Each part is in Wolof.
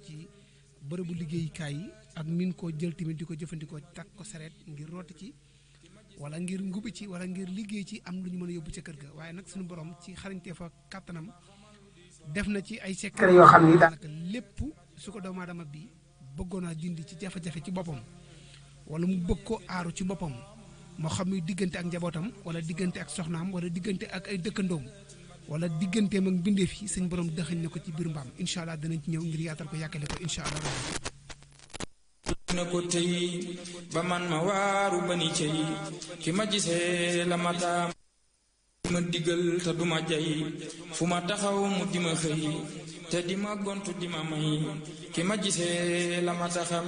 ci bërëbu liggéeyukaay yi ak min koo jël tamit di ko jëfandikoo takk ko sareet ngir rooti ci wala ngir ngubi ci wala ngir liggéey ci am lu ñu mën a yóbbu ca kër ga waaye nag suñu borom ci xarañtee fa kàttanam def na ci ay secret yoo xam ni daanaka lépp su ko doomu aadama bi bëggoon a dindi ci jafe-jafe ci boppam wala mu bëgg ko aaru ci boppam moo xam muy diggante ak njabootam wala diggante ak soxnaam wala diggante ak ay dëkkandoom wala digganteem ak mbindeef yi suñ borom dëxañ na ko ci biir mbaam incha allah danañ ci ñëw ngir yaatal ko yàkkale ko incha allah. na ko tey ba man ma waaru bani cey ki ma gisee la ma taam ma digal te duma jay fu ma taxaw mu di ma xëy te di ma gontu di ma may ki ma gisee la ma taxam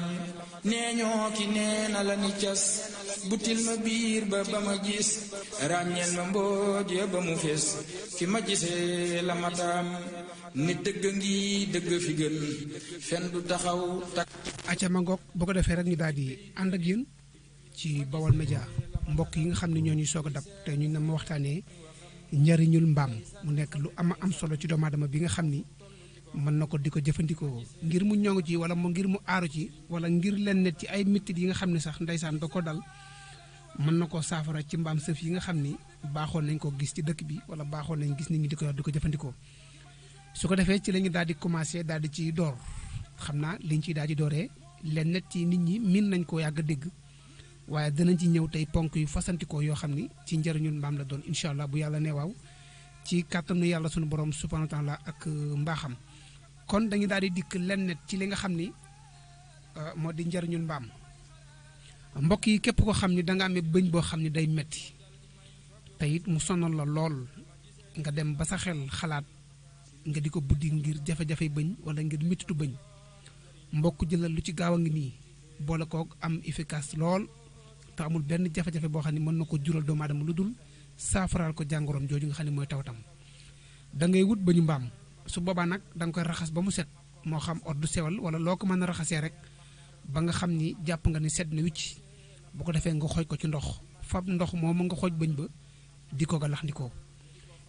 nee ñoo ki nee na la ni cas butil ma biir ba ma gis ràññeel ma mbooje ba mu fees ki ma gisee la ma taam nit dëgg ngi dëgg fi gën fen du taxaw tak acca ma ngoog boo ko defee rek ñu daal di ànd ak yéen ci Baol Média mbokk yi nga xam ne ñoo ñuy soog a dab te ñu ne ma waxtaanee njariñul mbaam mu nekk lu am solo ci doomu aadama bi nga xam ni mën na ko di ko jëfandikoo ngir mu ñoŋ ci wala mu ngir mu aaru ci wala ngir leen net ci ay mettit yi nga xam ne sax ndeysaan da ko dal mën na ko saafara ci mbaam sëf yi nga xam ni baaxoon nañ ko gis ci dëkk bi wala baaxoon nañ gis nit ñi di ko jëfandikoo su ko defee ci la ñu daal di commencé daal di ci door xam naa liñ ciy daal di dooree leen net ci nit ñi miin nañ ko yàgg a dégg waaye danañ ci ñëw tey ponk yu fasantikoo yoo xam ni ci njëriñul mbaam la doon incha allah bu yàlla nee waaw ci kàttanu yàlla sunu borom subhanahu wa taala ak mbaaxam kon dañu daal di dikk leen net ci li nga xam ni moo di njëriñul mbaam mbokk yi képp ko xam ni da nga amee bëñ boo xam ni day metti te it mu sonal la lool nga dem ba sa xel xalaat nga di ko buddi ngir jafe-jafe bëñ wala ngir mettitu bëñ mbokk jëlal lu ci gaaw a ngi nii boole koog am efficace lool te amul benn jafe-jafe boo xam ne mën na ko jural doomu aadama lu dul saafaraal ko jàngoroom jooju nga xam ne mooy tawatam da ngay wut bëñu mbaam su boobaa nag da nga koy raxas ba mu set moo xam oddu sewal wala loo ko mën a raxasee rek ba nga xam ni jàpp nga ni set na wicc bu ko defee nga xooj ko ci ndox fab ndox moomu nga xooj bëñ ba di ko galax ndikoo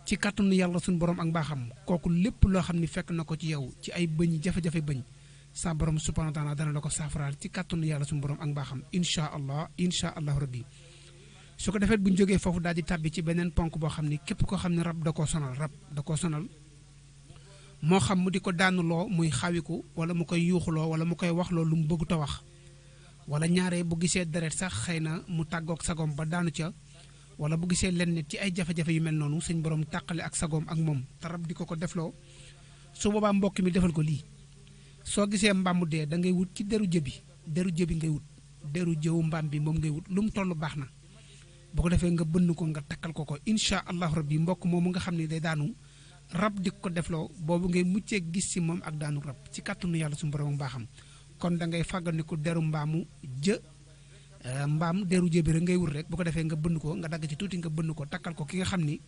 ci kàttanu yàlla suñu borom ak mbaaxam kooku lépp loo xam ni fekk na ko ci yow ci ay bëñ jafe-jafe bëñ sa borom subhanahu wa taala dana la ko saafaraal ci kàttanu yàlla suñu borom ak mbaaxam incha allah rabbi su ko defee bu ñu jógee foofu daal di tàbbi ci beneen ponk boo xam ni képp koo xam ne rab da koo sonal moo xam mu di ko daanuloo muy xawiku wala mu koy yuuxuloo wala mu koy waxloo lu mu bëggut a wax wala ñaare bu gisee deret sax xëy na mu tàggoog sagoom ba daanu ca wala bu gisee lenn nit ci ay jafe-jafe yu mel noonu suñ borom tàqale ak sagoom ak moom te rab di ko defloo su boobaa mbokk mi defal ko lii soo gisee mbaam mu dee da ngay wut ci deru jëbi ngay wut deru jëwu mbaam bi moom ngay wut lu mu toll baax na bu ko defee nga bënn ko nga takkal ko incha allahu rabbi mbokk moomu nga xam ne day daanu rab di ko defloo boobu ngay muccee gis ci moom ak daanu rab ci kàttanu yàlla suñu borom baaxam kon da ngay fàggandiku deru mbaamu mbaam deru jëbi rek ngay wut rek bu ko defee nga bënn ko nga dagg ci tuuti nga bënn ko takkal ko ki nga xam ni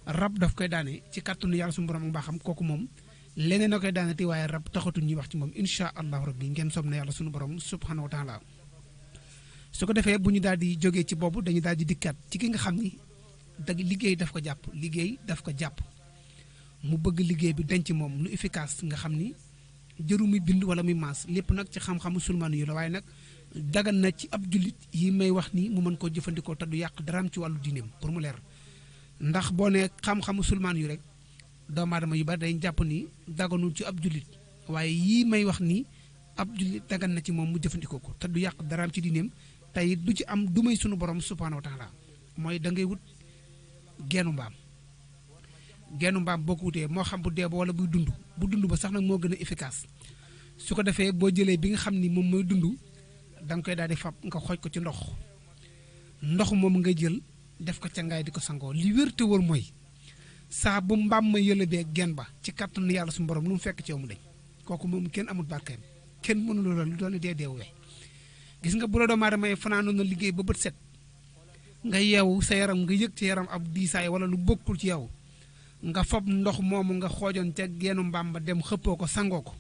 rab daf koy daane ci kàttanu yàlla suñu borom ak baaxam kooku moom leneen na koy daane ti waaye rab taxatul ñuy wax ci moom incha allahu rabbi ngeen soob na yàlla suñu borom subhanahu wa taala su ko defee bu ñu daal di jógee ci boobu dañu daal di dikkaat ci ki nga xam ni liggéey daf ko jàpp mu bëgg liggéey bi denc moom lu efficace nga xam ni jëru muy bind wala muy maas lépp nag ci xam-xamu sulmaanu yu la waaye nag dagan na ci ab jullit yi may wax ni mu mën koo jëfandikoo te du yàq daraam ci wàllu diineem pour mu leer ndax boo ne xam-xamu sulmaan yu rek doomu aadama yu bari dañ jàpp ni daganul ci ab jullit waaye yii may wax ni ab jullit dagan na ci moom mu jëfandikoo ko te du yàq daraam ci diineem tey du ci am du may sunu borom subhanahu wa taala mooy da ngay wut geenu mbaam boo ko wutee moo xam bu dee ba wala buy dund bu dund ba sax nag moo gën a efficace su ko defee boo jëlee bi nga xam ni moom mooy dund da nga koy daal di fab nga xooj ko ci ndox moom nga jël def ko cangaay di ko sangoo li wér te wóor mooy saa bu mbaam ma yëlëbee gen ba ci kàttanu yàlla suñu borom lu mu fekk ci yow mu dañ kooku moom kenn amul barkeem kenn mënuloo la lu doon dee deewee gis nga bu la doomu aadama fanaanoon na liggéey ba bët set nga yeewu sa yaram nga yëg ci yaram ab diisaay wala lu bokkul ci yow nga fab ndox moomu nga xoojoon ca geenu mbaam ba dem xëppoo ko sangoo ko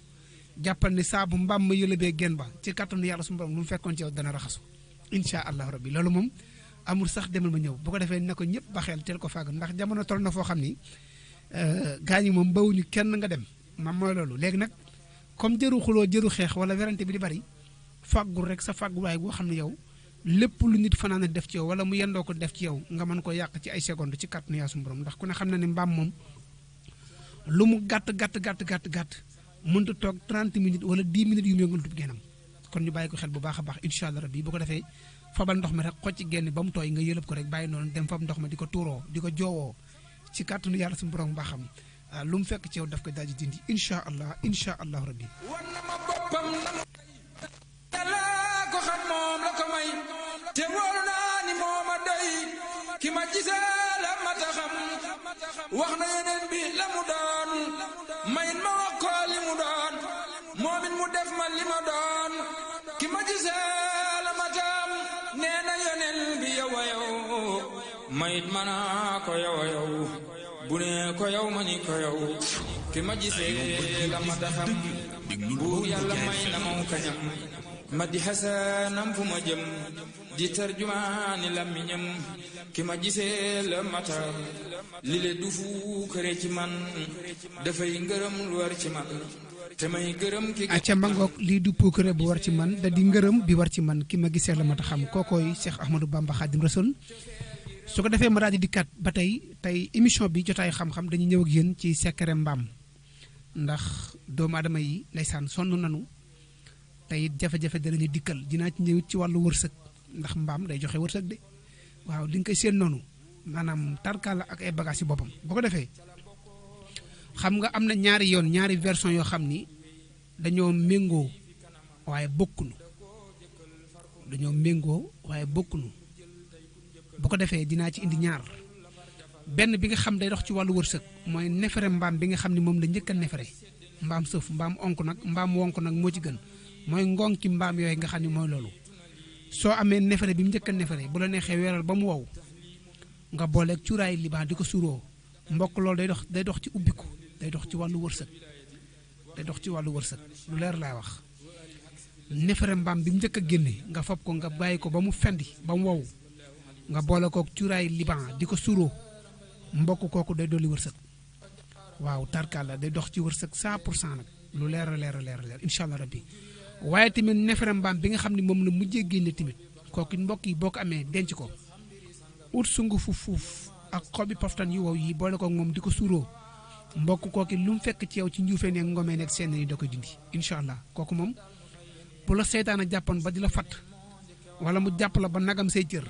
jàppal ni saa bu mbaam ma yëlëbee gen ba ci kàttanu yàlla suñu borom lu mu fekkoon ci yow dana raxasu incha allahu rabbi loolu moom amul sax demal ma ñëw bu ko defee ne ko ñëpp baxeel teel ko fàgg ndax jamono toll na foo xam ni gaañi moom bawuñu kenn nga dem mam mooy loolu léegi nag comme jëru xuloo jëru xeex wala werante bi di bari fàggul rek sa fàgguwaay goo xam ne yow lépp lu nit fanaan def ci yow wala mu yendoo ko def ci yow nga mën ko yàq ci ay seconde ci kàttanu yaa suñu borom ndax ku ne xam na ne mbaam moom lu mu gàtt mënta toog 30 minutes wala 10 minutes yu mu yëngal tub génnam kon ñu bàyyi ko xel bu baax a baax incha allah rabbi bu ko defee fabal ndox mi rek xocc ci génn ba mu tooy nga yëlëb ko rek bàyyi noonu dem fab ndox ma di ko tuuroo di ko joowoo ci kàttanu yàlla suñu borom baaxam lu mu fekk ci yow daf ko daal di dindi incha allah rabbi war na ma boppam yàlla ko xam moom la ko may te wóolu naa ni moo ma doy ki ma gisee la ma ta xam wax na yeneen bi la mu doon mayin ma wax ko li mu doon moomin mu def ma li ma doon ki ma gisee la ma tam nee na yeneen bi yow a yow mayit ma naa ko yow a yow bu ne ko yow ma ni ko yow ki ma gisee la ma ta xam bu yàlla may na maw kañam ma di xasanam fu ma jëm di tarjumaani làmmiñam ki ma gisee la mata li le du fu këre ci man dafay ngërëm lu war ci man te may gërëm ki acca mbangoog lii du puukare bu war ci man da di ngërëm bi war ci man ki ma gisee la mata xam kookooy Cheikh Ahmadou Bamba Khadim Rasoul su ko defee ma daal di dikkaat ba tey émission bi jotaay xam-xam dañuy ñëw ak yéen ci secret mbaam ndax doomu aadama yi ndeysaan sonn nanu tey it jafe-jafe danañu dikkal dinaa ci ñëw ci wàllu wërsëg ndax mbaam day joxe wërsëg de waaw li nga koy seen noonu maanaam tarkaala ak ay bagages yi boppam bu ko defee xam nga am na ñaari version yoo xam ni dañoo méngoo waaye bokkunu bu ko defee dinaa ci indi ñaar benn bi nga xam day dox ci wàllu wërsëg mooy nefere mbaam bi nga xam ni moom la njëkk a nefere mbaam sëf mbaam onk nag mbaam wonk nag moo ci gën mooy ngonki mbaam yooyu nga xam ni mooy loolu soo amee nefere bi mu njëkk a nefere bu la neexee weeral ba mu wow nga booleeg cuuraay libaan di ko suuroo mbokk loolu day dox ci ubbiku day dox ci wàllu wërsëg lu leer laay wax nefere mbaam bi mu njëkk a génne nga fab ko nga bàyyi ko ba mu fendi ba mu wow nga boole kook cuuraay liban di ko suuroo mbokk kooku day dolli wërsëg waaw tarkalla day dox ci wërsëg 100% nag lu leer incha allah rabbi waaye tamit nefere mbaam bi nga xam ne moom la mujjee génne tamit kooku mbokk yi boo ko amee denc ko ut sungufu fuuf ak xobi poftan yu wow yi boole ko moom di ko suuroo mbokk kooku lu mu fekk ci yow ci njuufee neeg ngomee neeg seen yi da koy dindi incha allah kooku moom bu la seytaan a jàppoon ba di la fatt wala mu jàpp la ba nagam say cër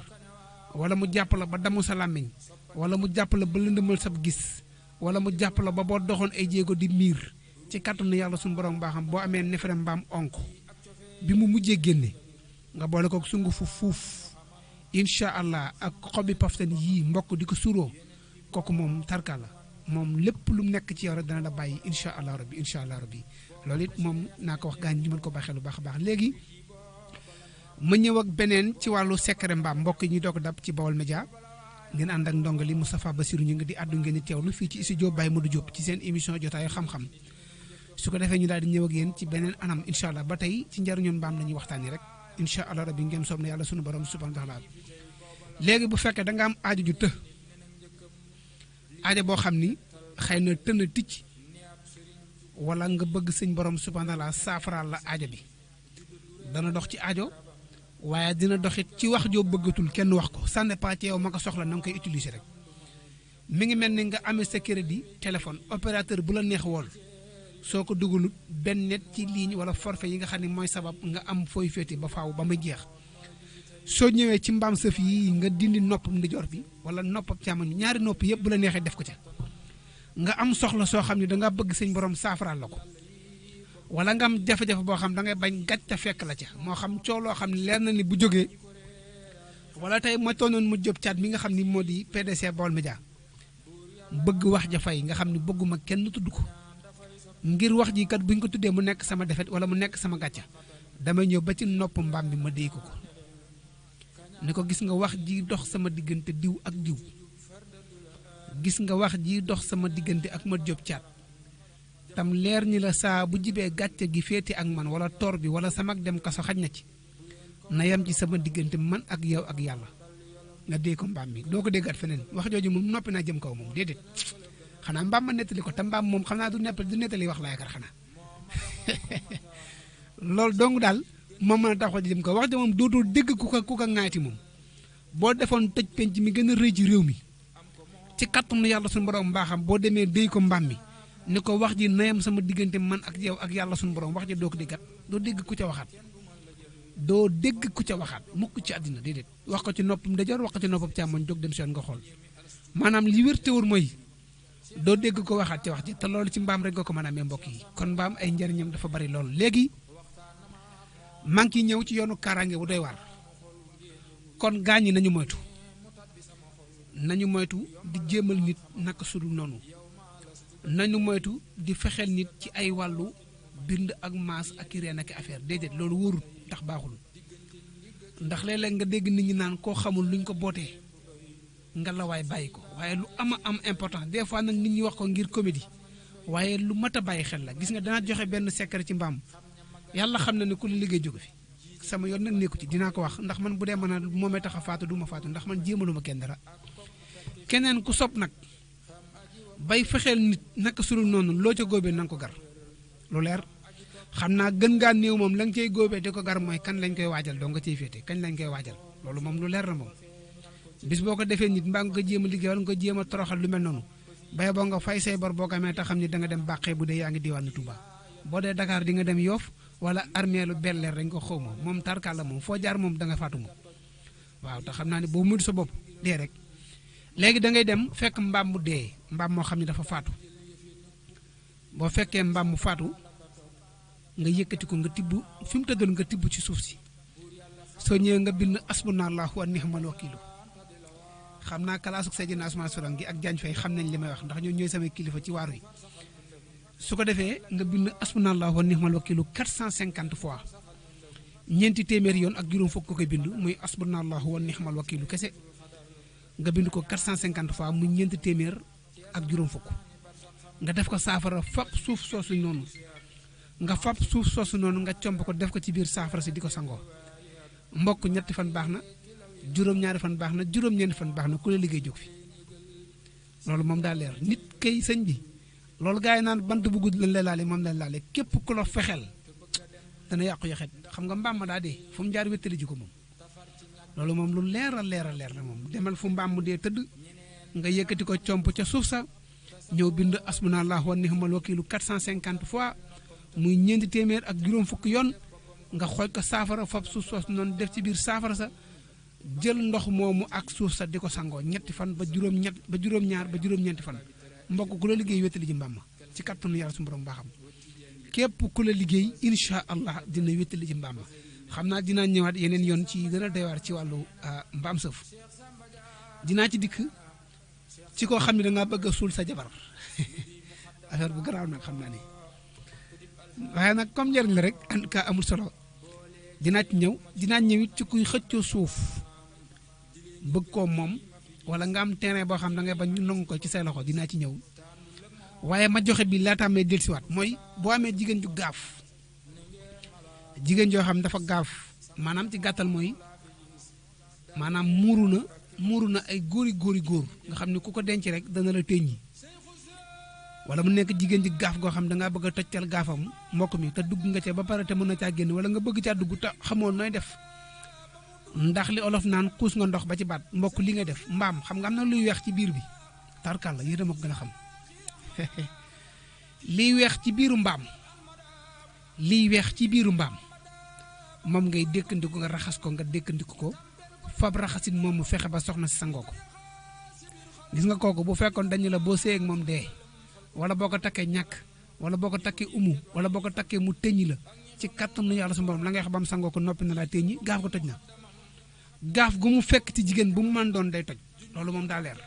wala mu jàpp la ba damu sa làmmiñ wala mu jàpp la ba lëndëmal sab gis wala mu jàpp la ba boo doxoon ay jéego di miir ci kàttanu yàlla suñu borom baaxam boo amee nefere mbaam onk bi mu mujjee génne nga boole ko sungufu fuuf incha allah ak xobi paftan yii mbokk di ko suuroo kooku moom tarka la moom lépp lu mu nekk ci yow rek dana la bàyyi incha allah rabbi loolu it moom naa ko wax gaañ ñu mën ko baaxee lu baax a baax léegi ma ñëw ak beneen ci wàllu secret mbaam mbokk yi ñu doog dab ci Baol Média ngeen ànd ak ndongali Moustapha Bassirou ñu ngi di àddu ngeen di teewlu fii ci studio Baye Modou Diop ci seen émission jotaayu xam-xam su ko defee ñu daal di ñëw ak yéen ci beneen anam incha allah ba tey ci njariñu mbaam la ñuy waxtaanee rek incha allah rabbi ngeen soob na yàlla sunu borom subhanahu wa taala léegi bu fekkee da nga am aajo ju aajo boo xam ni xëy na tën a ticc wala nga bëgg sëñ borom subhanahu wa taala saafaraal la aajo bi dana dox ci aajo waaye dina doxit ci wax joo bëggatul kenn wax ko ça dépend ci yow ma ko soxla na nga koy utiliser rek mi ngi mel ni nga amee sa crédit téléphone opérateur bu la neex wool soo ko dugalut benn net ci ligne wala forfait yi nga xam ne mooy sabab nga am fooy féete ba faaw ba muy jeex soo ñëwee ci mbaam sëf yi nga dindi noppam ndijoor bi wala noppam càmmoñ ñaari nopp yëpp bu la neexee def ko ca nga am soxla soo xam ne dangaa bëgg sëñ borom saafaraal la ko wala nga am jafe-jafe boo xam da ngay bañ gàcce fekk la ca moo xam coow loo xam ne leer na ni bu jógee wala tey ma toonoon mu jóg caat mi nga xam ni moo di PDC Baol Média bëgg wax ja fay nga xam ne bëgguma kenn tudd ko ngir wax ji kat buñ ko tuddee mu nekk sama defet wala mu nekk sama gàcca damay ñëw ba ci nopp mbaam bi ma déy ko ni ko gis nga wax ji dox sama diggante diw ak diw gis nga wax ji dox sama diggante ak ma jóg caat tam leer ñi la saa bu jibee gàcce gi féete ak man wala toor bi wala sama dem kaso xaj na ci na yem ci sama diggante man ak yow ak yàlla nga dee ko mbaam mi doo ko déggaat feneen wax jooju moom noppi naa jëm kaw moom déedéet xanaa mbaam ma nettali ko te mbaam moom xam naa du nettali wax laay kar xanaa loolu dong daal moom mën a tax wax ji dem ko wax ji moom dootoo dégg ku ko ŋaati moom boo defoon tëj penc mi gën a rëy ci réew mi ci kàttanu yàlla suñu borom mbaaxam boo demee déy ko mbaam mi ni ko wax ji nayam sama diggante man ak yow ak yàlla suñu borom wax ji doo ko déggat doo dégg ku ca waxaat doo dégg ku ca waxaat mukk ci àddina déedéet wax ko ci noppam ndeyjoor wax ko ci noppam càmmoñ jóg dem si yoon nga xool maanaam li wér te wóor mooy doo dégg ko waxaat ci wax ji te loolu ci mbaam rek nga ko mën a amee mbokk yi kon mbaam ay njariñam dafa bari loolu léegi maa ngi ñëw ci yoonu kaaraange wu doy waar kon gaañ yi nañu moytu di jéemal nit naka sudul noonu nañu moytu di fexeel nit ci ay wàllu bind ak maas ak i reen ak affaire déedéet loolu wóorut ndax baaxul ndax léeg-léeg nga dégg nit ñi naan koo xamul luñ ko bootee nga la waay bàyyi ko waaye lu am important des fois nag nit ñi wax ko ngir comédie waaye lu mat a bàyyi xel la gis nga danaa joxe benn secret ci mbaam yàlla xam na ne ku la liggéey jóge fi sama yoon nag nekku ci dinaa ko wax ndax man bu dee mën a moomee tax a faatu du ma faatu ndax man jéemaluma kenn dara keneen ku sob nag bay fexeel nit naka sulul noonu loo ca góobee na nga ko gar lu leer xam naa gën ngaa néew moom la nga cay góobee di ko gar mooy kan lañ koy waajal doo nga cay féete kañ lañ koy waajal loolu moom lu leer na moom bis boo ko defee nit mbaa nga ko jéem a liggéey wala nga ko jéem a toroxal lu mel noonu bay boo nga fay say bor boo ko amee tax xam ni da nga dem bàqee bu dee yaa ngi diwaanu Touba boo dee Dakar di nga dem Yoff wala armeelu belleer dañ ko xaw ma moom tarkaal la moom foo jaar moom da nga faatu moom waaw te xam naa ne boo mujj sa bopp dee rek léegi da ngay dem fekk mbaam mu dee mbaam moo xam ne dafa faatu boo fekkee mbaam mu faatu nga yëkkati ko nga tibb fi mu tëddoon nga tibb ci suuf si soo ñëwee nga bind asbunallahu wa ni'mal wakiilu xam naa kalaasuk Seydina Ousmane Sourang gi ak Diagne Faye xam nañ li may wax ndax ñoo ñooy samay kilifa ci waaru yi su ko defee nga bind asbunallahu wa ni'mal wakiilu 450 fois ñeenti téeméeri yoon ak juróom fukk ko koy bind muy asbunallahu wa ni'mal wakiilu kese nga bind ko 450 fois muy ñeenti téeméer ak juróom fukk nga def ko saafara fab suuf soosu noonu nga comp ko def ko ci biir saafara si di ko sangoo mbokk ñetti fan baax na juróom-ñaari fan baax na juróom-ñeenti fan baax na ku la liggéey jóg fi loolu moom daa leer nit kay sëñ bi loolu gaa yi naan bant bu gudd lañ lay laale moom lañ laale képp ku la fexeel dana yàqu yaxet xam nga mbaam ma daa dee fu mu jaar wéttali ji ko moom loolu moom lu leer a leer la moom demal fu mbaam mu dee tëdd nga yëkkati ko comp ca suuf sa ñëw bind asbunallahu wa ni'mal wakiilu 450 fois muy ñeenti téeméer ak juróom fukk yoon nga xooj ko saafara fab suuf soos noonu def ci biir saafara sa jël ndox moomu ak suuf sa di ko sangoo ñetti fan ba juróom-ñett ba juróom-ñaar ba juróom-ñeenti fan mbokk ku la liggéey wéttali ji mbaam ma ci kattanu yàlla suñu borom baaxam képp ku la liggéey incha allah dina wéttali ji mbaam ma xam naa dinaa ñëwaat yeneen yoon ci gën a doy waar ci wàllu mbaam sëf dinaa ci dikk ci koo xam ne dangaa bëgg a suul sa jabar affaire bu garaaw nag xam naa ni waaye nag comme njëriñ la rek en tout cas amul solo dinaa ñëw it ci kuy xëccoo suuf bëgg koo moom wala nga am terrain boo xam da ngay bañ ñu nangu ko ci say loxo dinaa ci ñëw waaye ma joxe bi laataa may dellusiwaat mooy boo amee jigéen ju gaaf jigéen joo xam dafa gaaf maanaam ci gàttal mooy maanaam muuru na ay góor nga xam ne ku ko denc rek dana la téññi wala mu nekk jigéen ji gaaf goo xam da ngaa bëgg a tojtal gaafam mbokk mi te dugg nga ca ba pare te mën na caa génn wala nga bëgg caa dugg te xamoon nooy def ndax li olof naan xuus nga ndox ba ci baat mbokk li nga def mbaam xam nga am na luy weex ci biir bi tarkal la yéen a ma ko gën a xam liy weex ci biiru mbaam moom ngay dékkandiku nga raxas ko nga dékkandiku ko fab raxasit moom mu fexe ba soxna si sangoo ko gis nga kooku bu fekkoon dañu la boo séy ak moom dee wala boo ko takkee ñàkk wala boo ko takkee umu wala boo ko takkee mu teññi la ci kattanu yàlla su borom la ngay wax ba mu sangoo ko noppi na laa teññi gaaf ko toj na gaaf gu mu fekk ci jigéen bu mu mën doon day toj loolu moom daa leer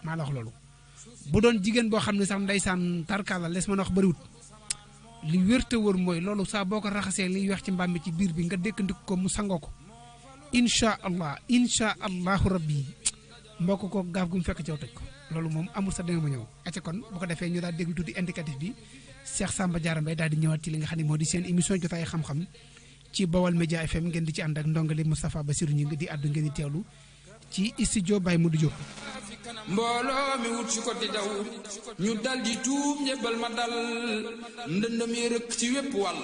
maa la wax loolu bu doon jigéen boo xam ne sax ndeysaan tarkala les mën a wax bëriwut li wér te wër mooy loolu saa boo ko raxasee liy weex ci mbaam mi ci biir bi nga dékkandiku ko mu sangoo ko incha allahu rabbi mbokk ko gaaf gu mu fekk ci yow toj ko loolu moom amul sa danga ma ñëw acca kon bu ko defee ñu daal déglu tuuti indicatif bi Cheikh Samba Diarra Mbaye daal di ñëwaat ci li nga xam ne moo di seen émission jotaay xam-xam ci Bawal Média FM ngeen di ci ànd ak ndongali Moustapha Bassirou ñi ngi di àddu ngeen di teewlu ci studio Baye Modou Diop mbooloo mi wut si ko di daw ñu dal di tuub njëbbal ma dal ndëndëm yi rëkk ci wépp wàll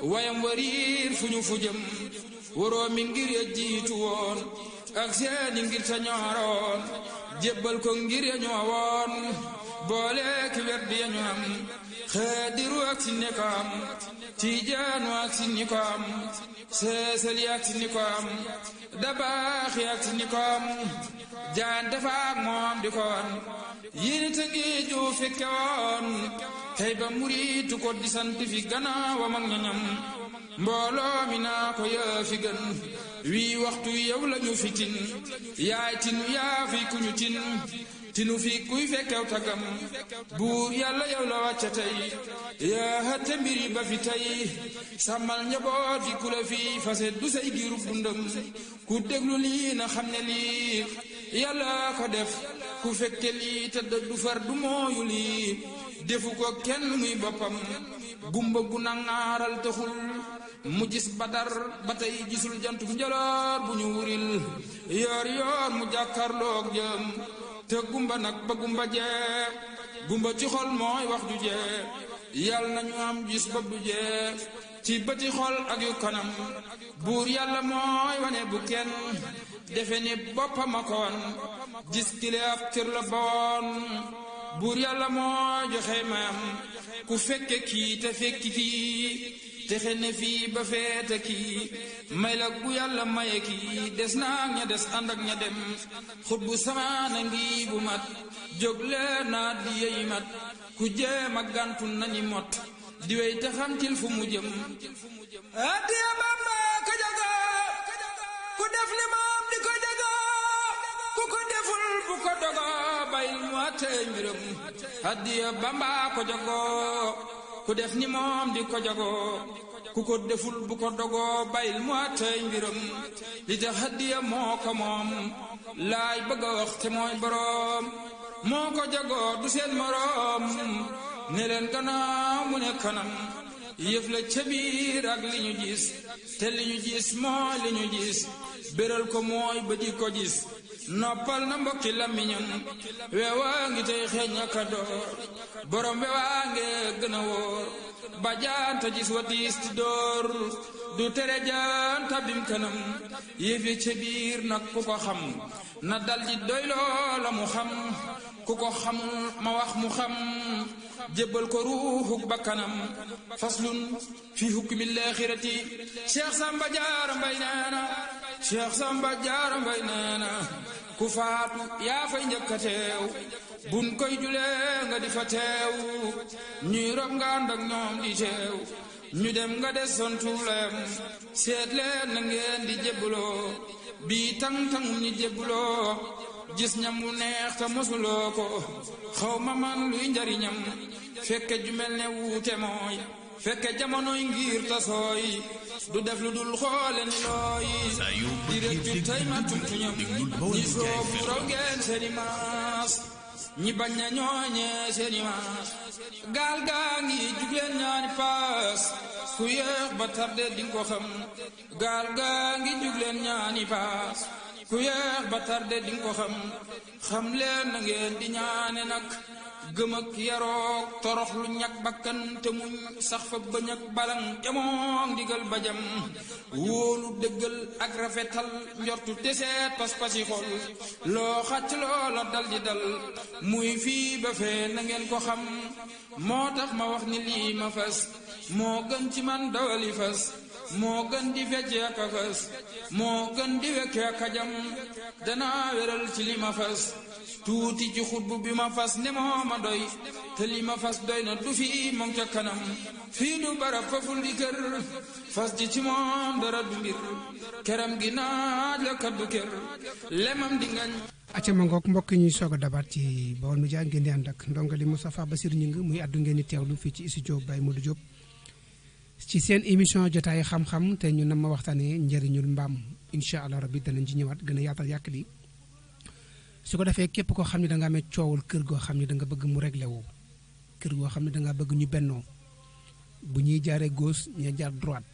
wayam wariir fu ñu fu jëm waroo mi ngir ya jiitu woon ak seeni ngir ta ñooroon jébbal ko ngir ya ñoo woon boole ki werd ya ñu am xaadiru ak si ne ko am tiijaanu ak si ni ko am seesali ak si ni ko am dabaaxi ak si ni ko am jaan dafa ak moom di ko wan yéen te ngi ju fekke woon tey ba muriitu ko di sant fi gannaawam ak ñoñam mbooloo mi naa ko yaa fi gën wii waxtu yow lañu fi tin yaay tinu yaa fi ku ñu tin tinu fi kuy fekkew tagam buur yàlla yow la wàcca tey yaa hatte mbiri ba fi tey sàmmal njaboot fi ku la fi fase du say giirub dundam ku déglu lii na xam ne lii yàlla ko def ku fekke lii te du far du mooyu lii defu ko kenn muy boppam gumba gu nangaaral taxul mu gis badar ba tey gisul jant bu njaloor bu ñu wuril yoor yoor mu jàkkarloog jëm te gumba nag ba gumba jee gumba ci xol mooy wax ju jee yàlla nañu am gis bopp du jee ci bëti xol ak yu kanam buur yàlla mooy wane bu kenn defe ni boppam a ko wan gis kile ab cër la boon buur yàlla mooy joxe mayam ku fekke kii te fekki kii texe ne fii ba feete kii may la bu yàlla maye kii des naag ña des ànd ak ña dem xut bu samaana ngi bu mat jóg leen naa di yeyi mat ku jéem a gàntu nañi mot di wey te xam til fu mu jëm addiya Bamba ko jago ku def li moom di ko jago ku ko deful bu ko dogo bayil mu àttee mbiram addiya Bamba ko jago ku def ni moom di ko jago ku ko deful bu ko dogoo bayil mu àttee mbiram li tax hadiya moo ko moom laay bëgg a wax te mooy boroom moo ko jagoo du seen moroom ne leen gannaaw mu ne kanam yëf la ca biir ak li ñu gis te li ñu gis mooy li ñu gis béral ko mooy ba di ko gis noppal na mbokki làmmiñam weewaa ngi tey xeeñ aka door borom weewaa nge gën a wóor ba jaanta gis wa diis ti door du tere jaanta bim kanam yëfi ca biir nag ku ko xam na dal di doy loola mu xam ku ko xamul ma wax mu xam jébbal ko ruuxuk bakkanam faslun fi hukmil aaxirati Cheikh Samba Diarra Mbaye neena Cheikh Samba Diarra Mbaye neena ku faatu yaa fay njëkk a teew buñ koy julee nga di fa teew ñuy rob nga ànd ak ñoom di teew ñu dem nga des sontuulem seet leen na ngeen di jébbuloo bii tang-tangum ñi jébbuloo gis ñam wu neex te mosuloo ko xaw ma man luy njariñam fekke ju mel ne wuute mooy fekke jamonoy ngir tasooy du def lu dul xoole ni looy di rëccu tey ma tumtuñam ñi soobu raw ngeen seeni maas ñi bañ na ñooñee seeni maas gaal gaa ngi jugleen ñaani paas ku yéex ba tarde dinga ko xam gaal gaa ngi jugleen ñaani paas ku yéex ba tarde dinga ko xam leen na ngeen di ñaane nag gëm ak yaroog torox lu ñak bakkan te muñ sax fa bañ ak balang jamoog ndigal bajam wóolu dëggal ak rafetal njortu teseet pas-pasi xol loo xacc loola dal di dal muy fii ba fee na ngeen ko xam moo tax ma wax ni lii ma fas moo gën ci man dawali fas moo gën di fecce ak a fas moo gën di wekke ak a jam danaa wéral ci li ma fas tuuti ci xutbu bi ma fas ne moo ma doy te li ma fas doy na du fii moom ca kanam fii du barab faful di kër fas ji ci moom dara du mbir keram gi naaj la kaddu kër lemam di ngañ acca ma ngoog mbokk ñuy soog a dabaat ci Baol Médias ngeen di ànd ak ndongali Moustapha Bassir Gningue muy addu ngeen di teewlu fii ci studio Baye Modou Diop ci seen émission jotaay xam-xam te ñu na ma waxtaanee njëriñul mbaam incha allah rabbi danañ ci ñëwaat gën a yaatal yàq di su ko defee képp koo xam ne da nga amee coowul kër goo xam ne da nga bëgg mu réglé wu kër goo xam ne da nga bëgg ñu bennoo bu ñuy jaaree gauche ña jaar droite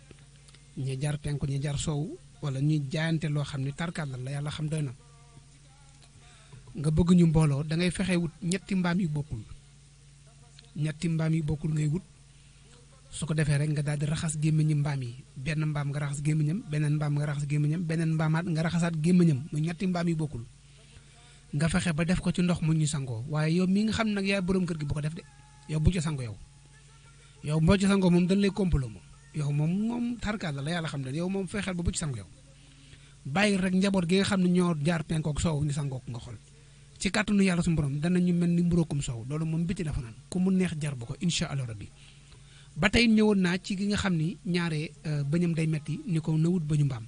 ña jaar penku ña jaar soow wala ñuy jaayante loo xam ne tarkaat la yàlla xam doy na nga bëgg ñu mbooloo da ngay fexe wut ñetti mbaam yu bokkul ngay wut su ko defee rek nga daal di raxas gémmiñu mbaam yi benn mbaam nga raxas gémmiñam beneen mbaam nga raxas gémmiñam beneen mbaamaat nga raxasaat gémmiñam muy ñetti mbaam yu bokkul nga fexe ba def ko ci ndox mu ñu sangoo waaye yow mi nga xam nag yaay borom kër gi bu ko def de yow bu ci sango yow boo ci sangoo moom dañ lay complot moom yow moom tarkaal la yàlla xam ne yow moom fexeel ba bu ci sango yow bàyyi rek njaboot gi nga xam ne ñoo jaar penkook soow ñu sangoo ko nga xool ci kàttanu yàlla suñu borom danañu mel ni mburóokum soow loolu moom bitti dafa naan ku mu neex jar ba ko incha allah rabbi ba tey ñëwoon naa ci gi nga xam ni ñaare bëñam day metti ni ko na wut bëñu mbaam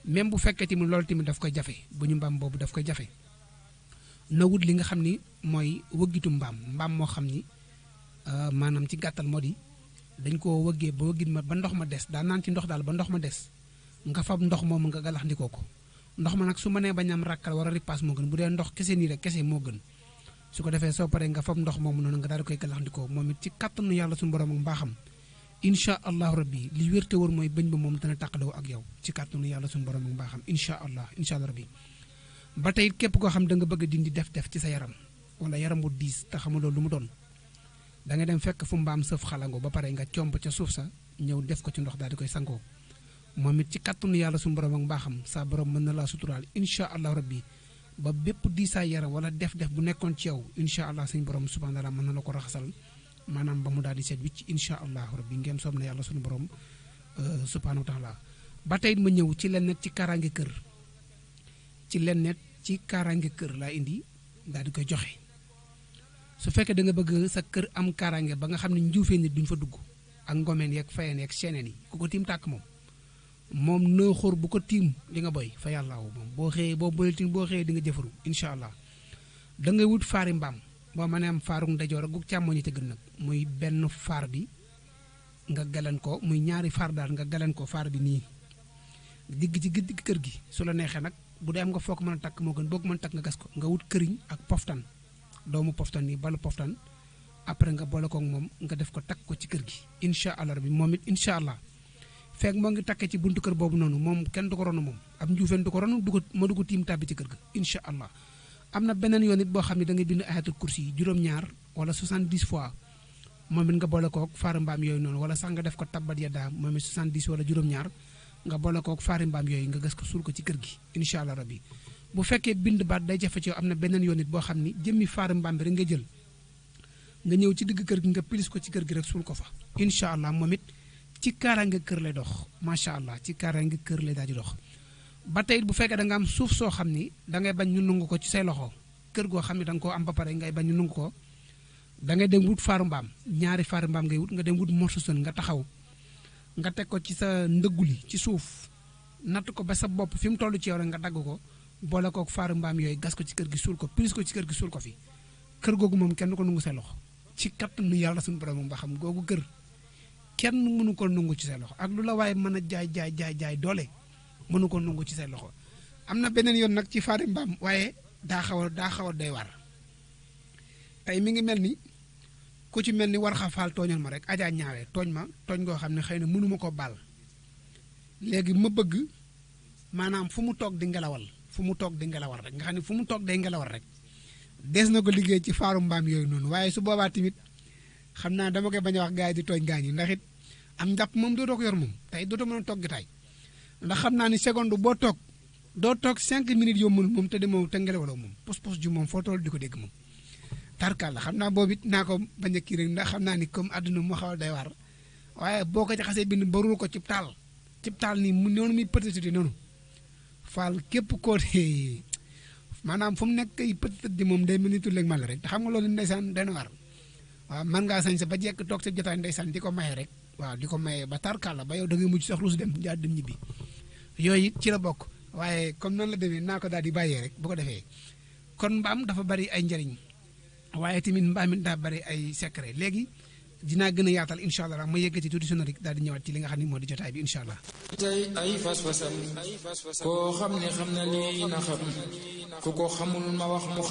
même bu fekkee tamit loolu tamit daf koy jafe bëñu mbaam boobu daf koy jafe na wut li nga xam ni mooy wëggitu mbaam moo xam ni maanaam ci gàttal moo di dañ koo wëggee ba wëggit ma ba ndox ma des daa naan ci ndox daal ba ndox ma des nga fab ndox moomu nga galaxndikoo ko ndox ma nag su ma nee bañ am rakkal war a ripaas moo gën bu dee ndox kese nii rek kese moo gën su ko defee soo paree nga fab ndox moomu noonu nga daal di koy galaxndikoo moom it ci kàttanu yàlla suñu borom ak mbaaxam incha allahu rabbi li wér te wër mooy bëñ ba moom dana tàqaloo ak yow ci kàttanu yàlla suñu borom ak mbaaxam incha allah rabbi ba tey képp koo xam da nga bëgg a dindi def ci sa yaram wala yaram bu diis te xamuloo lu mu doon da nga dem fekk fu mbaam sëf xalango ba pare nga comp ca suuf sa ñëw def ko ci ndox daal di koy sangoo moom it ci kàttanu yàlla suñu borom ak mbaaxam sa borom mën na laa suturaal incha allah rabbi ba bépp diisaay yaram wala def bu nekkoon ci yow incha allah suñu borom subhanahu wa taala mën na la ko raxasal maanaam ba mu daal di seet wicc incha allah rabbi ngeen soob na yàlla suñu borom subhanahu wa taala ba tey ma ñëw ci lenn ci kaaraange kër ci kaaraange kër laa indi daal di koy joxe su fekkee da nga bëgg sa kër am kaaraange ba nga xam ne njuufee nit duñ fa dugg ak ngomeen yeeg fayeen yeeg seeneen yi ku ko tiim tàkk moom nëexóor bu ko tiim li nga boy fa yàlla moom boo xëyee boo boytin boo xëyee di nga jëfaru incha allah da ngay wut faari mbaam boo mënee am faaru ndajoor ak gu càmmoñ te gën nag muy benn faar bi nga galan ko muy ñaari faar daal nga galan ko faar bi nii digg ci digg kër gi su la neexee nag bu dee am nga foo ko mën a takk moo gën boo ko mën a takk nga gas ko nga wut këriñ ak poftan doomu poftan nii balu poftan après nga boole ko ak moom nga def ko takk ko ci kër gi incha allah rabbi moom it incha allah fekk moo ngi takkee ci buntu kër boobu noonu moom kenn du ko ronu moom ab njuufeen du ko ronu du ko tiim tàbbi ci kër ga incha allah am na beneen yoon it boo xam ne da ngay bind ayatul kursi yi juróom-ñaar wala 70 fois moom it nga boole kook faari mbaam yooyu noonu wala sax nga def ko tabbat yaddaa moom it 70 wala juróom-ñaar nga boole kook faari mbaam yooyu nga gas ko suul ko ci kër gi incha allah rabbi bu fekkee bind baat day jafe ci yow am na beneen yoon it boo xam ni jëmmi faari mbaam bi rek nga jël nga ñëw ci digg kër gi nga pilis ko ci kër gi rek suul ko fa incha allah moom it ci kaaraange kër lay dox macha allah ci kaaraange kër lay daal di dox ba tey bu fekkee da nga am suuf soo xam ni da ngay bañ ñu nungu ko ci say loxo kër goo xam ne da nga koo am ba pare ngay bañ ñu nungu ko da ngay dem wut faaru mbaam ñaari faaru mbaam ngay wut nga dem wut morso sën nga taxaw nga teg ko ci sa ndëgguli ci suuf natt ko ba sa bopp fi mu toll ci yow rek nga dagg ko boole kook faaru mbaam yooyu gas ko ci kër gi suul ko pilis ko ci kër gi suul ko fi kër googu moom kenn du ko nungu say loxo ci kattanu yàlla suñu borom ba xam googu kër kenn mënu ko nungu ci say loxo ak lu la waaye mën a jaay doole mënu ko nungu ci say loxo am na beneen yoon nag ci faari mbaam waaye daa xaw a doy war tey mi ngi mel ni ku ci mel ni war xafaal tooñal ma rek ajaa ñaawee tooñ goo xam ne xëy na mënuma ko baal léegi ma bëgg maanaam fu mu toog di ngelawal rek nga xam ne fu mu toog day ngelawal rek des na ko liggéey ci faaru mbaam yooyu noonu waaye su boobaa tamit xam naa dama koy bañ a wax gars yi di tooñ gaañ yi ndax it am njàpp moom dootoo ko yor moom tey dootoo mën a toog gi tay ndax xam naa ni seconde boo toog doo toog 5 minutes yombul moom te demoo te ngelawaloo moom pos ju moom foo toll di ko dégg moom tarkal la xam naa boobu it naa ko bañ a kii rek ndax xam naa ni comme àdduna moo xaw a day war waaye boo ko ci xasee bind ba ruur ko cib taal nii mu noonu muy pëtëti noonu faal képp koo dee maanaam fu mu nekk ay pëtët di moom day mel ni tulleeg mal rek te xam nga loolu ndeysaan dana war waaw mën ngaa sañ sa ba jekk toog sa jotaay ndeysaan di ko maye rek waaw di ko maye ba tarkal la ba yow da ngay mujj sax ruus dem jaar dem ñibbi yooyu it ci la bokk waaye comme noonu la demee naa ko daal di bàyyee rek bu ko defee kon mbaam dafa bari ay njariñ waaye tamit mbaam it daa bari ay secret léegi dinaa gën a yaatal incha allah ma yëggati tuuti sonorique daal di ñëwaat ci li nga xam ne moo di jotaay bi incha allah. tey ay fas-fasam koo xam ne xam na lii na xam ku ko xamul ma wax mu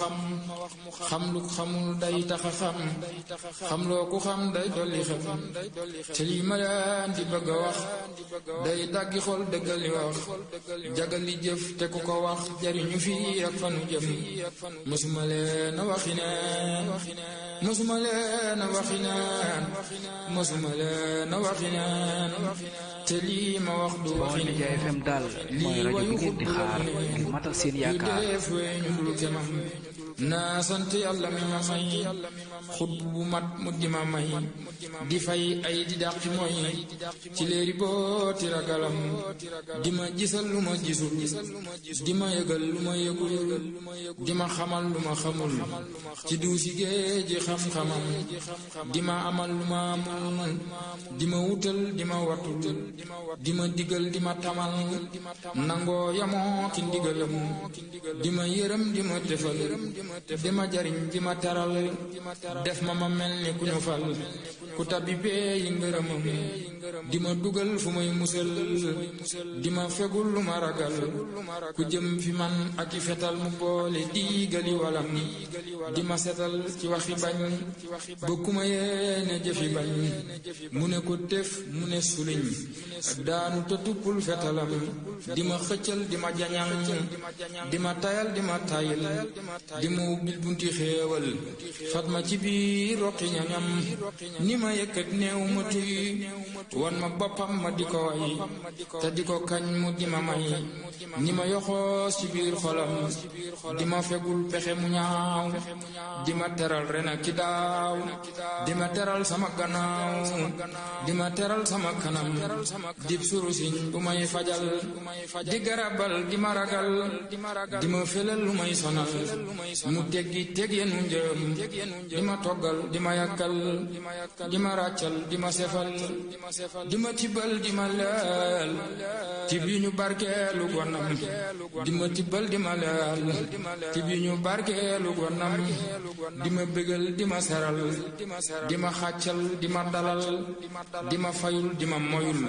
xam lu xamul day taxa xam loo ku xam day dolli xam te lii ma leen di bëgg a wax day daggi xol dëggal li wax jagal li jëf te ku ko wax jariñu fii ak fanu jëm mësuma leen a waxi neen mësuma leen a waxi neen mësuma leen a waxi neen te lii ma wax du waxi neen Baol FM daal mooy rajo bi ngeen di xaar ngir matal seen yaakaar ñu dul kemam naa sant yàlla mi ma may xut bu mat mu di ma may di fay ay di dàq mooy ci léeri booti ragalam di ma gisal lu ma gisul di ma yëgal lu ma yëgul di ma xamal lu ma xamul ci duusi géeji xam-xamam di ma amal lu ma amul di ma wutal di ma watul di ma digal di ma tamal nangoo yamoo ki ndigalam di ma yërëm di ma defal di ma jariñ di ma taral def ma mel ni ku ñu fal ku tabibee yi ngërëmam di ma dugal fu may musal di ma fegul lu ma ragal ku jëm fi man ak i fetal mu boole diigali walam di ma setal ci waxi bañ ba ku ma yéene jëfi bañ mu ne ko tef mu ne suliñ ak daanu te tuppul fetalam di ma xëccal di ma jañal di ma tayal di ma tayil di ma ubbil bunti xéewal fat ma ci biir roqi ñañam ni ma yëkkat néew ma tuy wan ma boppam ma di ko way te di ko kañ mu di ma may ni ma yoxoos ci biir xolam di ma fegul pexe mu ñaaw di ma teral ren ak ki daaw di ma teral sama gannaaw di ma teral sama kanam dib surusiñ bu may fajal di garabal di ma ragal di ma felal lu may sonal mu teggi teg yenu njëm di ma toggal di ma yàkkal di ma ràccal di ma sefal di ma tibbal di ma leel tib yu ñu barkeelu gonam di ma tibbal di ma leel tib yu ñu barkeelu gonam di ma bégal di ma seral di ma xàccal di ma dalal di ma fayul di ma moyul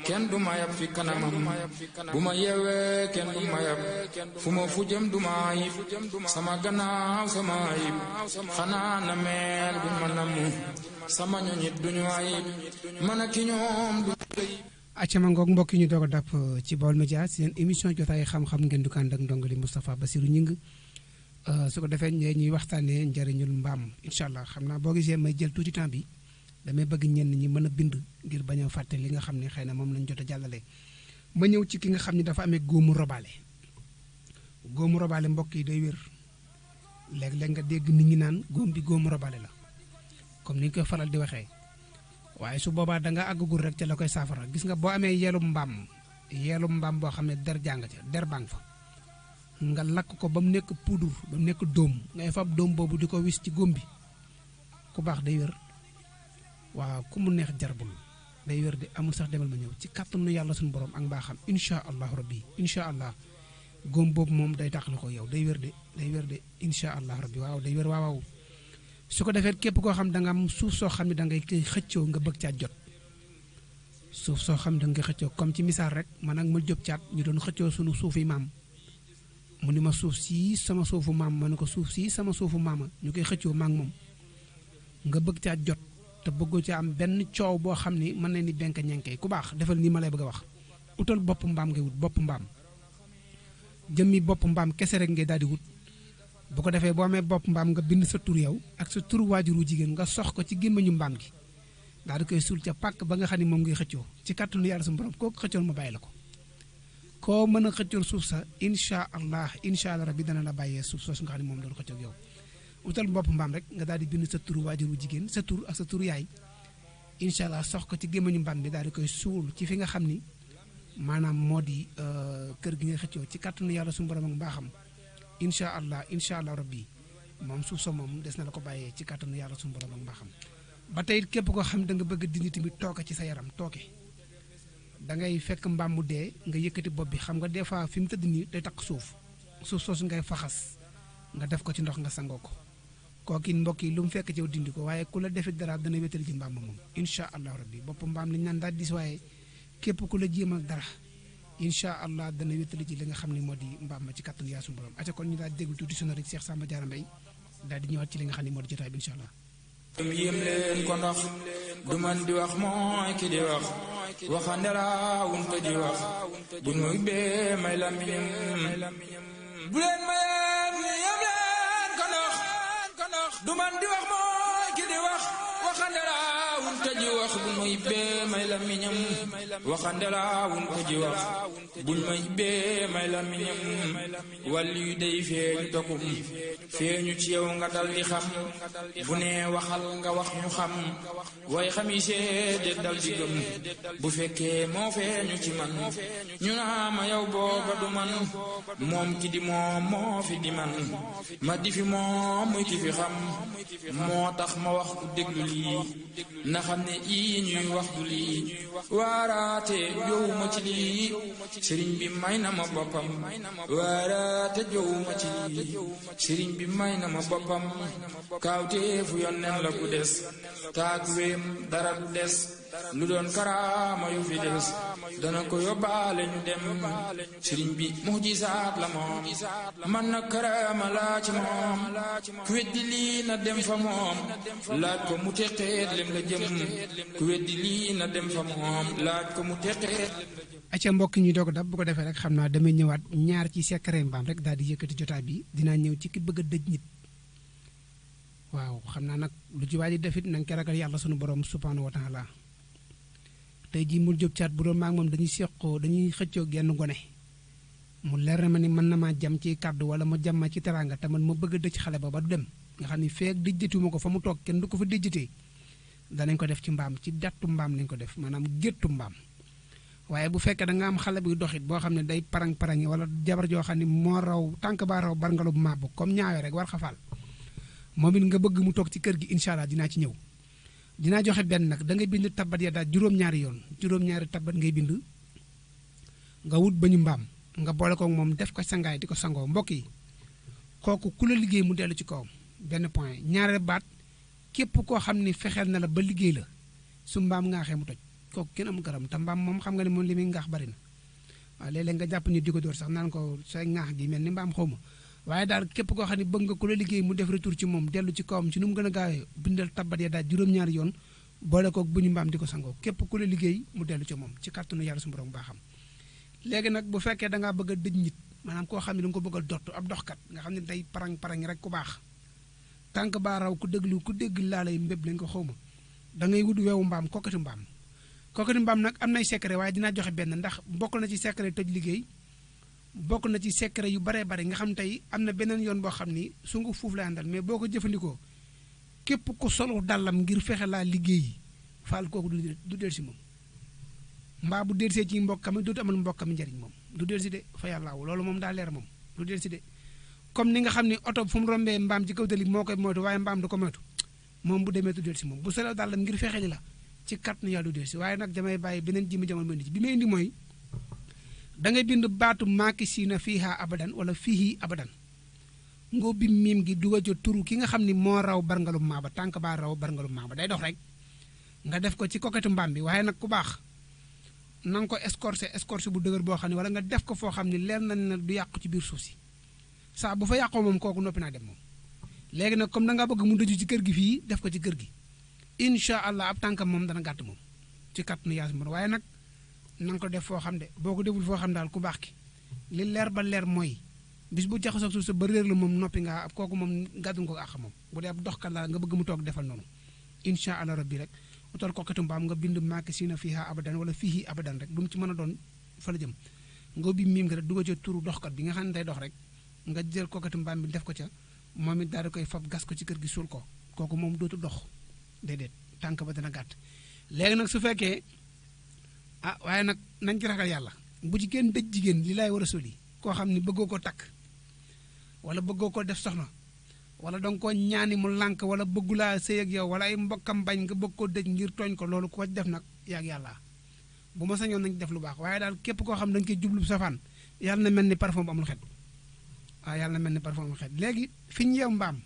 kenn du ma yab fi kanamam bu ma yeewee kenn du ma yab fu ma fu jëm du ma ayib sama gannaaw sama ayib xanaa na meel bu ma namm sama ñoñit duñu ayib man ak ki ñoom du acama ngoog mbokk yi ñu doog a dàpp ci Baol Média seen émission jotaay xam-xam ngeen du ko ànd ak ndongali Moustapha Bassirou Gningue su ko defee ñuy waxtaanee njëriñul mbaam incha allah xam naa boo gisee may jël tuuti temps bi damay bëgg ñenn ñi mën a bind ngir bañ a fàtte li nga xam ne xëy na moom lañ jot a jàllale. ma ñëw ci ki nga xam ne dafa amee góomu robaale mbokk yi day wér léeg-léeg nga dégg nit ñi naan góom bi góomu robaale la comme ni ñu koy faral di waxee. waaye su boobaa da nga àggagul rek ca la koy saafara gis nga boo amee yeelum mbaam boo xam ne der jàng ca der baa nga fa nga lakk ko ba mu nekk poudre ba mu nekk dóom ngay fab dóom boobu di ko wis ci góom bi ku baax day wér waaw ku mu neex jarbul day wér de amul sax demal ma ñëw ci kàttanu yàlla suñu borom ak mbaaxam incha allahu rabbi incha allah góom boobu moom day taxal ko yow day wér de incha allah rabbi waaw day wér waaw. su ko defee képp koo xam da nga am suuf soo xam ne da ngay koy xëccoo nga bëgg caat jot suuf soo xam ne da nga koy xëccoo comme ci misaal rek man ak ma jóg caat ñu doon xëccoo sunu suufi maam mu ni ma suuf sii sama suufu maam ma ne ko suuf sii sama suufu maama ñu koy xëccoo maak moom nga bëgg caat jot te bëggoo ci am benn coow boo xam ni mën na ni benk ñenkee ku baax defal nii ma lay bëgg a wax utal bopp mbaam ngay wut bopp mbaam jëmmi bopp mbaam kese rek ngay daal di wut bu ko defee boo amee bopp mbaam nga bind sa tur yow ak sa tur waajuru jigéen nga sox ko ci gémmiñu mbaam gi daal di koy suul ca pàkk ba nga xam ne moom ngay xëccoo ci kàttanu yàlla suñu borom kooku xëccool ma bàyyi la ko koo mën a xëccool suuf sa incha allah rabbi dana la bàyyee suuf soosu nga xam ne moom doon xëccoog yow utal bopp mbaam rek nga daal di bind sa tur waajuru jigéen sa tur ak sa tur yaay incha allah sox ko ci gémmiñu mbaam bi daal di koy suul ci fi nga xam ni maanaam moo di kër gi nga xëccoo ci kàttanu yàlla suñu borom ak mbaaxam incha allah rabbi moom suuf sa moom des na la ko bàyyee ci kàttanu yàlla suñu borom ak mbaaxam ba tey képp koo xam da nga bëgg dindi tamit tooke ci sa yaram tooke da ngay fekk mbaam mu dee nga yëkkati bopp bi xam nga des fois fi mu tëdd nii day takk suuf soosu ngay faxas nga def ko ci ndox nga sangoo ko kooki mbokk yi lu mu fekk ci yow dindi ko waaye ku la defit dara dana wétali ci mbaam moom incha allah rabbi bopp mbaam lañ naan daal dis waaye képp ku la jéem ak dara incha allah dana wétali ci li nga xam ne moo di mbaam ma ci kattan yaa suñu borom aca kon ñu daal déglu tuuti sonore ci Cheikh Samba Diarra Mbaye daal di ñëwaat ci li nga xam ne moo di jotaay bi incha allah yéem leen ko ndax du man di wax mooy ki di wax waxandera wunte di wax bu nuy bee may lamiñam bu leen mayeen yéem leen ko ndax du man di wax mooy ki di wax waxandera wunte di wax bu nuy bee may lamiñam waxandera wunte di wax buñ may bee may lamiñam wàllu yu day feeñu tokum feeñu ci yow nga dal di xam bu nee waxal nga wax ñu xam way xami seede dal di gëm bu fekkee moo feeñu ci man ñu naa ma yow booba du man moom ki di moom moo fi di man ma di fi moom muy ki fi xam moo tax ma wax ku déglu lii na xam ne ii ñuy wax du lii waaraate jowuma ci lii sëriñ bi may na ma boppam waaraate jowuma ci lii sëriñ bi may na ma boppam kaawteefu yonneen la ku des taag wéem dara du des lu doon karaama yu fi des dana ko yóbbaale ñu dem sëriñ bi mujisaat la moom man na karaama laa ci moom ku weddi lii na dem fa moom laaj ko mu teqeet lem la jëm ku weddi lii na dem fa moom laaj ko mu teqeet acca mbokk ñi doog dab bu ko defee rek xam naa damay ñëwaat ñaar ci secret mbaam rek daal di yëkkati jotaay bi dinaa ñëw ci ki bëgg a dëj nit waaw xam naa nag lu ci waaji defit na nga ko ragal yàlla sunu borom subhanahu wa taala tey jii mu jóg caat bu doon maag moom dañuy xëccoo genn gone mu leer na ma ni mën na maa jam ci kàddu wala mu jam ma ci teraanga te man ma bëgg a dëj xale ba du dem nga xam ni feek dijjatuma ko fa mu toog kenn du ko fa dijjatee danañ ko def ci mbaam ci dattu mbaam lañ ko def maanaam géttu mbaam waaye bu fekkee da nga am xale buy doxit boo xam ne day parang-parangi wala jabar joo xam ne moo raw tànk baa raw barngalu bu màbb comme ñaawee rek war xafaal moom it nga bëgg mu toog ci kër gi incha allah dinaa ci ñëw dinaa joxe benn nag da ngay bind tabbat ya daal juróom-ñaari yoon juróom-ñaari tabbat ngay bind nga wut ba ñu mbaam nga boole ko moom def ko sangaay di ko sangoo mbokk yi kooku ku la liggéey mu dellu ci kawam benn point ñaareel baat képp koo xam ne fexeel na la ba liggéey la su mbaam ngaaxee mu toj kooku kenn amul garam te mbaam moom xam nga ne moom li muy ngaax bari na waaw léeg-léeg nga jàpp ni di ko dóor sax naan ko say ngaax gi mel ni mbaam xaw ma waaye daal képp koo xam ne bëgg nga ku la liggéey mu def retour ci moom dellu ci kawam ci nu mu gën a gaawee bindal tabbat ya daal juróom-ñaari yoon boole koog bu ñu mbaam di ko sangoo képp ku la liggéey mu dellu ci moom ci kàttanu yàlla su borom baaxam léegi nag bu fekkee da ngaa bëgg a dëj nit maanaam koo xam ne da nga ko bëgg a dott ab doxkat nga xam ne day parang-parang rek ku baax tànk baa raw ku dégg laa lay mbéb lañ ko xaw ma da ngay wut weewu mbaam kokkati mbaam nag am nay secret waaye dinaa joxe benn ndax bokk na ci secret tëj liggéey bokk na ci secret yu baree bari nga xam tey am na beneen yoon boo xam ni sungu fuuf lay àndal mais boo ko jëfandikoo képp ku solu dàllam ngir fexe laa liggéey faal kooku du del si moom mbaa bu delsee ci mbokkam dootu amal mbokkam njariñ moom du del si de fa yàllaaw loolu moom daa leer moom du del si de comme ni nga xam ni oto fu mu rombee mbaam ci kaw tali moo koy moytu waaye mbaam du ko moytu moom bu demee du del si moom bu solo dàllam ngir fexe li la ci kat na yàlla du del si waaye nag damay bàyyi beneen jimi jamono ma indi ci bi may indi mooy da ngay bind baatu maaki siina fiiha abadan wala fiihi abadan ngoo bi miim gi dugal ca turu ki nga xam ni moo raw barngalu maaba tànk baa raw barngalu maaba day dox rek nga def ko ci koketu mbaam bi waaye nag ku baax na nga ko escorché bu dëgër boo xam ne wala nga def ko foo xam ne leer na ne du yàqu ci biir suuf si saa bu fa yàqoo moom kooku noppi naa dem moom léegi nag comme da ngaa bëgg mu dëju ci kër gi fii def ko ci kër gi incha allah ab tànkam moom dana gàtt moom ci kàttanu yaas mën waaye nag na nga ko def foo xam de boo ko deful foo xam daal ku baax ki li leer ba leer mooy bis bu jaxasoo suuf sa ba réer la moom noppi nga kooku moom gàddun ko àq moom bu dee ab doxkat la nga bëgg mu toog defal noonu incha allah rabbi rek utal koketu mbaam nga bind maaki siina fiiha abadan wala fiihi abadan rek lu mu ci mën a doon fa la jëm nga bi miim nga rek dugal ca turu doxkat bi nga xam ne day dox rek nga jël koketu mbaam bi def ko ca moom it daal di koy fab gas ko ci kër gi suul ko kooku moom dootu dox déedéet tànk ba dana gàtt léegi nag su fekkee waaye nag nañ ci ragal yàlla bu ci kenn dëj jigéen li laay war a soli koo xam ne bëggoo ko takk wala bëggoo ko def soxna wala danga ko ñaani mu lànk wala bëggulaa sëy ak yow wala ay mbokkam bañ nga bëgg ko dëj ngir tooñ ko loolu ko def nag yaag yàlla bu ma sañoon nañ def lu baax waaye daal képp koo xam ne dañ koy jublu safaan yàlla na mel ni parfum bu amul xet waaw yàlla na mel ni parfum bu amul xet léegi fi ñu yeew mbaam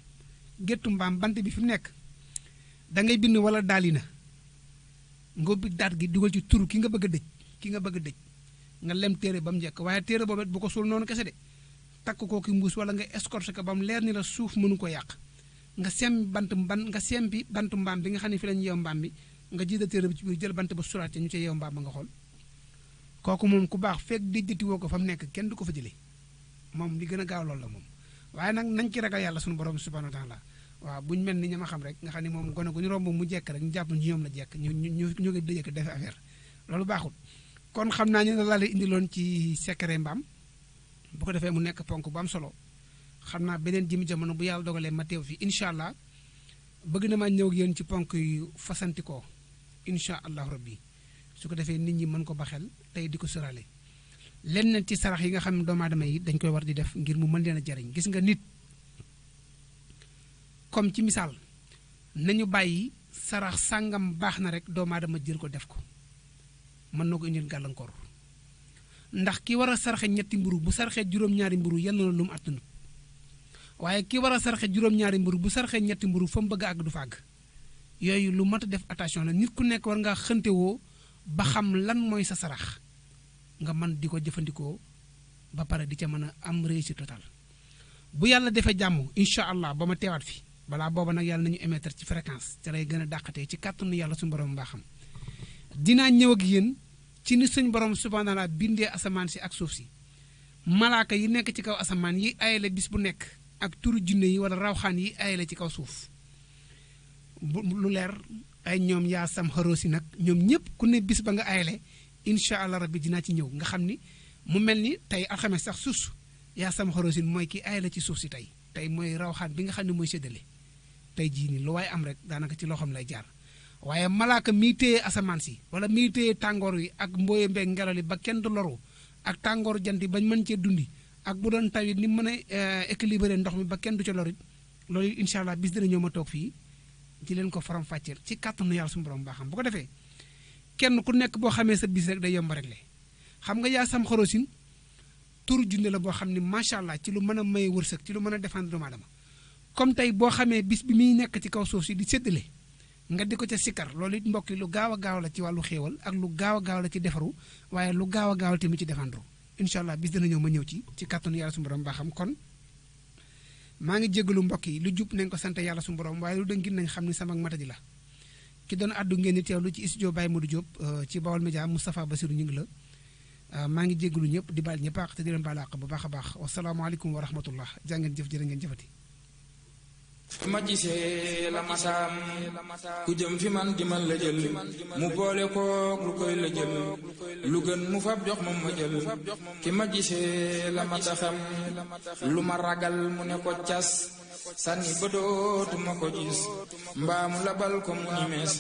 géttu mbaam bant bi fi mu nekk da ngay bind wala daalina nga ubbi daat gi dugal ci turu ki nga bëgg a dëj nga lem téere ba mu njëkk waaye téere boobu bu ko suul noonu kese de takk ko ki mbuus wala nga escorté ko ba mu leer ni la suuf mënu ko yàq nga sempi bantu mbaam bi nga xam ne fi lañu yeew mbaam bi nga jiida téere bi ci biir jël bant ba suraat ñu ci yeew mbaam ba nga xool kooku moom ku baax fekk dijjati woo ko fa mu nekk kenn du ko fa jëlee moom li gën a gaaw loolu la moom waaye nag nañ ci ragal yàlla suñu borom subhanahu wa taala waaw buñu mel ni ña ma xam rek nga xam ne moom gone gu ñu romb mu jekk rek ñu jàpp ñu ñoom la jekk ñu ngi dëjëk defe affaire loolu baaxul kon xam naa ñu ne laa lay indiloon ci secret mbaam bu ko defee mu nekk ponk bu am solo xam naa beneen jimi jamono bu yàlla dogalee ma teew fi incha allah bëgg na maa ñëw ak yéen ci ponk yu fasantikoo incha allahu rabbi su ko defee nit ñi mën ko baxel tey di ko sërale lenn ci sarax yi nga xam ne doomu aadama yi dañ koy war di def ngir mu mën leen a jariñ gis nga nit comme ci misaal nañu bàyyi sarax sàngam baax na rek doomu aadama jël ko def ko mën na ko indil gàllankoor ndax ki war a sarxe ñetti mburu bu sarxee juróom-ñaari mburu yenn na lu mu àttanut waaye ki war a sarxe juróom-ñaari mburu bu sarxee ñetti mburu fa mu bëgg a àgg du fa àgg yooyu lu mat a def attention la nit ku nekk war ngaa xëntewoo ba xam lan mooy sa sarax nga mën di ko jëfandikoo ba pare di ca mën a am réussite totale bu yàlla defee jàmm incha allah ba ma teewaat fi balaa booba nag yàlla nañu émettre ci fréquence ca lay gën a dàqatee ci kàttanu yàlla suñu borom mbaa xam dinaa ñëw ak yéen ci ni suñ borom subhanahu wa taala bindee asamaan si ak suuf si malaaka yi nekk ci kaw asamaan yi ayale bis bu nekk ak turu junne yi wala rawxaan yi ayale ci kaw suuf lu leer ay ñoom yaa sam xaroo si nag ñoom ñëpp ku ne bis ba nga ayale incha allah rabbi dinaa ci ñëw nga xam ni mu mel ni tey alxames sax suus yaa sam xaroo si mooy ki ayale ci suuf si tey mooy rawxaan bi nga xam ne mooy séddale tey jii nii lu waaye am rek daanaka ci loxoom lay jaar waaye malaaka miy téye asamaan si wala miy téye tàngoor wi ak mbooye mbeeg ngelaw li ba kenn du loru ak tàngoor jant yi bañ mën cee dundi ak bu doon taw it ni mën a équilibré ndox mi ba kenn du ca lorit loolu incha allah bis dina ñëw ma toog fii di leen ko faram fàcceel ci kàttanu yàlla suñu borom baaxam bu ko defee kenn ku nekk boo xamee sa bis rek day yomb rek le xam nga yaa sam xarosin turu junne la boo xam ne macha allah ci lu mën a may wërsëg ci lu mën a défendre doomu aadama comme tey boo xamee bis bi muy nekk ci kaw suuf si di séddale nga di ko ca sikkar loolu it mbokk yi lu gaaw a gaaw la ci wàllu xéewal ak lu gaaw a gaaw la ci defaru waaye lu gaaw a gaaw la tamit ci défendre incha allah bis dana ñëw ma ñëw ci kàttanu yàlla suñu borom baaxam kon maa ngi jégalu mbokk yi lu jub nañ ko sant yàlla suñu borom waaye lu dëngin nañ xam ni sama matadi la ki doon addu ngeen di teewlu ci studio Baye Modou Diop ci Bawol Média Moustapha Bassirou ñu ngi la maa ngi jégalu ñëpp di baal ñëpp àq te di leen baal àq bu baax a baax wasalaamaaleykum wa rahmatullah jaa ngeen jëf jërë ngeen jëfati fi ma gisee la masaam ku jëm fi man di man la jël mu boole kook lu koy la jël lu gën mu fab jox moom ma jël ki ma gisee la mataxam lu ma ragal mu ne ko cas sànni ba dootuma ko gis mbaa mu labal ko mu ni mees